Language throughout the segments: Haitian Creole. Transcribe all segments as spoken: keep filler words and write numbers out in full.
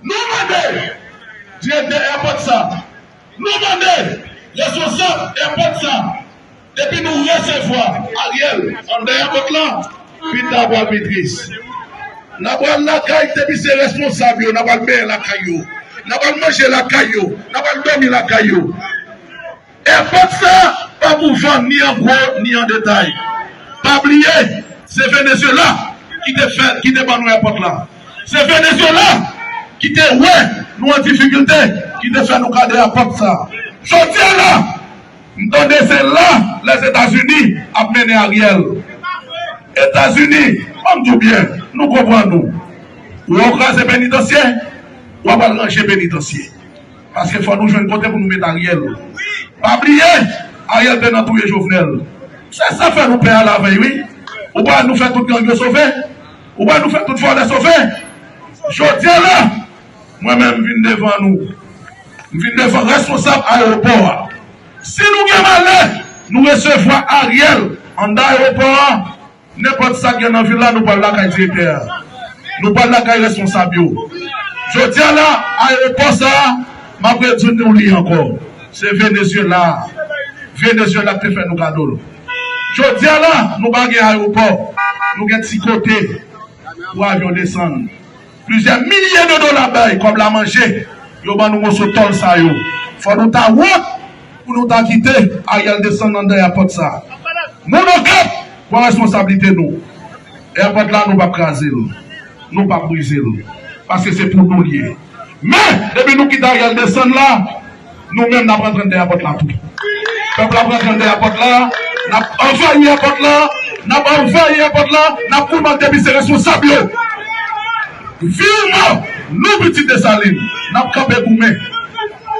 Nou mande direktè airport sa, nou mande responsab airport sa, depi nou resevwa Ariel anndan airport la, pita pral pi tris. N a pral lakay, depi se responsab yo, n a pral benyen lakay yo, n a pral manje lakay yo, n a pral dòmi lakay yo. Airport sa pa pou vann ni an gwo ni an detay. Pa bliye, se Venezuela ki te fè, ki te ban nou airport la. Se Venezuela ki te wè nou an difikilte, ki te fè nou gade airport sa. Jodi a la, m tande se la Lèzetazini ap mennen Ariel. Etazini, ban m di w byen, nou konprann nou. Ou wè w kraze penitansye, w ap al ranje penitansye. Paske fò nou jwenn kote pou nou met Ariel. Pa bliye, Ariel te nan touye Jovenel. Se sa fè nou pè a lavèy, wi. Ou pa nou fè tout gang yo sove. Ou pa nou fè tout vòlè sove. Jodi a la, mwen menm m vin devan nou. M vin devan responsab ayewopò a. Si nou gen malè, nou resevwa Ariel anndan ayewopò a, nenpòt sa k gen nan vil la, nou pral lakay direktè a. Nou pral lakay responsab yo. Jodi a la, ayewopò sa a, m ap redi nou li ankò. Se Venezuela. Venezuela ki te fè nou kado l. Jodi a la, nou pa gen ayewopò. Nou gen ti kote pou avyon desann. Plizyè milye de dola bay kòm la manje, yo ban nou moso tòl sa yo. Fò nou ta wont pou nou ta kite Ariel desann anndan airport sa. Moun Okap, pran responsablite nou. Airport la, nou p ap kraze l. Nou p ap brize l. Paske se pou nou l ye. Men, depi nou kite Ariel desann la, nou menm n ap rantre anndan airport la tou. Pèp la ap rantre anndan airport la, n ap anvayi airport la, n ap anvayi airport la, n ap goumen ak depi se responsab yo. Viv mò, nou pitit Desalin, n ap kanpe goumen.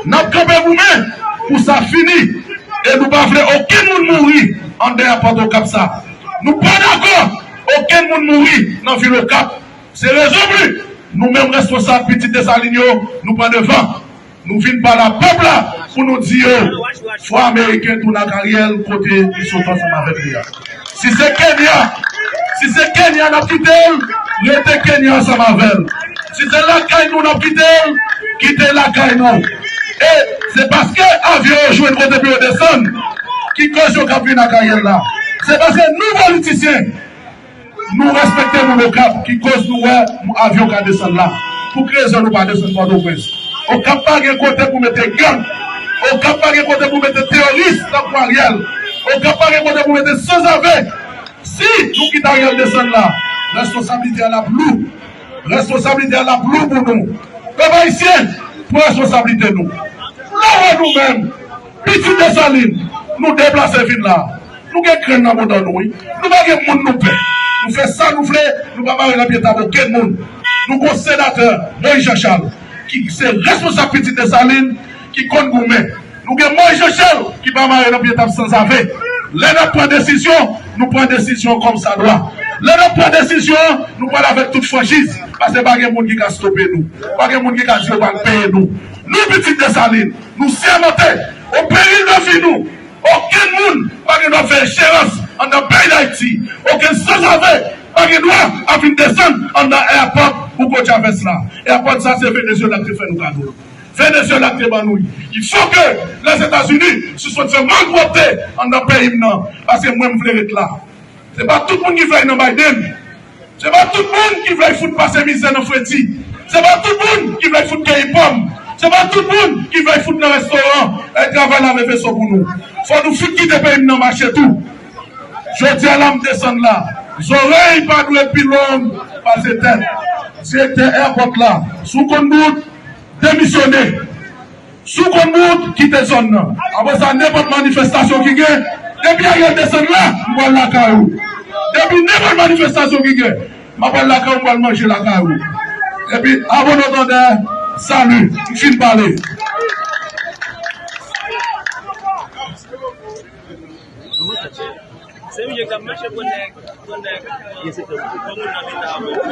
N ap kanpe goumen pou sa fini. E nou pa vle okenn moun mouri anndan airport Okap sa. Nou pa dakò okenn moun mouri nan vil Okap. Se rezon pou nou menm responsab pitit Desalin yo, nou pran devan. Nou vin pale ak pèp la pou nou di yo, fò Ameriken tounen ak Ariel kote li sot ansanm avèk li a. Si se Kenya, si se Kenya n ap kite l, rete Kenya ansanm avè l. Si se lakay nou n ap kite l, kite lakay nou. E se paske avyon yo jwenn kote pou yo desann ki koz yo k ap vin ak Ariel la. Se paske nou politisyen, nou respekte moun Okap ki koz nou wè avyon ka desann la. Pou ki rezon nou pa desann Pòtoprens? Okap pa gen kote pou mete gang. Okap pa gen kote pou mete teyoris tankou Ariel. Okap pa gen kote pou mete sanzave. Si nou kite Ariel desann la, responsablite a l ap lou. Responsablite a l ap lou pou nou. Pèp ayisyen, pran responsablite nou. Lè w wè nou menm, pitit Desalin, nou deplase vin la. Nou gen grenn nan bouda nou, wi. Nou pa gen moun nou pè. Nou fè sa nou vle, nou pa mare nan pye tab okenn moun. Nou gon senatè, Moïse Jean Charles, ki se responsab pitit Desalin, ki konn goumen. Nou gen Moïse Jean Charles, ki pa mare nan pye tab sanzave. Lè n ap pran desizyon, nou pran desizyon kòmsadwa. Lè n ap pran desizyon, nou pran l avèk tout franchiz. Paske pa gen moun ki ka stope nou. Pa gen moun ki ka di yo pral peye nou. Nou pitit Desalin, nou sèmante, o peril de vi nou, okenn moun pa gen dwa fè enjerans anndan peyi Dayiti. Okenn sanzave pa gen dwa ap vin desann anndan airport Hugo Chavez la. Airport sa se Venezuela ki te fè nou kado l. Venezuela ki te ban nou l. Il faut que Lèzetazini sispann fè malpwòpte anndan peyi m nan. Paske mwen m vle ret la. Se pa tout moun ki vle al nan Biden. Se pa tout moun ki vle fout pase mizè nan fredi. Se pa tout moun ki vle fout keyi pòm. Se pa tout moun ki vle fout nan restoran, e travay lave veso pou nou. Fò nou fout kite peyi m nan mache tou. Jodi a la m desann la. Zòrèy pa dwe pi long pase tèt. Direktè airport la, si w konn bout, demisyone. Si w konn bout, kite zòn nan. Apre sa, nenpòt manifestasyon ki gen, depi Ariel desann la, m pral lakay ou. Depi nenpòt manifestasyon ki gen, m ap pral lakay ou, m pral manje lakay ou. Epi, a bon antandè, sali, m fin pale. Se misye k ap mache pran nèg, pran nèg, pran moun nan leta a.